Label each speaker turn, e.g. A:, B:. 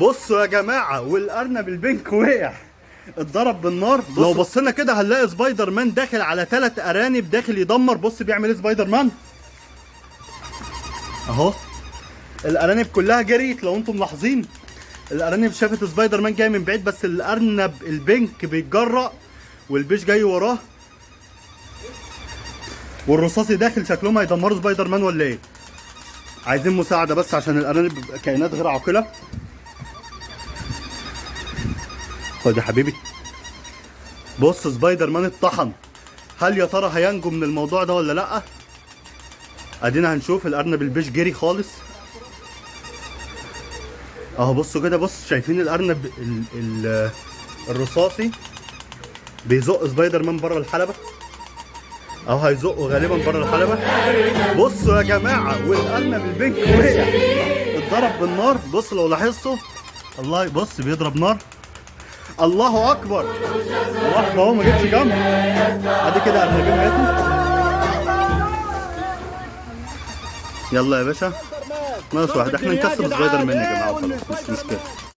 A: بصوا يا جماعة، والارنب ال pink وقع، اتضرب بالنار. لو بصينا كده هنلاقي سبايدر مان داخل على 3 ارانب، داخل يدمر. بص بيعمل ايه سبايدر مان اهو. الارانب كلها جريت، لو انتم ملاحظين الارانب شافت سبايدر مان جاي من بعيد، بس الارنب ال pink بيتجرأ والبيج جاي وراه والرصاصي داخل. شكلهم هيدمروا سبايدر مان ولا ايه؟ عايزين مساعدة بس عشان الارانب كائنات غير عاقلة. خد يا حبيبي. بص سبايدر مان اتطحن، هل يا ترى هينجو من الموضوع ده ولا لا؟ ادينا هنشوف. الارنب البيج جري خالص اهو. بصوا كده، بص شايفين الارنب الرصاصي بيزق سبايدر مان بره الحلبة اهو، هيزقه غالبا بره الحلبة. بصوا يا جماعة، والارنب ال pink وقع، اتضرب بالنار. بص لو لاحظتوا، الله، بص بيضرب نار. الله اكبر، واحدة اهو ما جتش جنب. ادي كده ارنبين ماتوا. يلا يا باشا، ناقص واحد. احنا نكسب سبايدر مان يا جماعة وخلاص، مش مشكلة.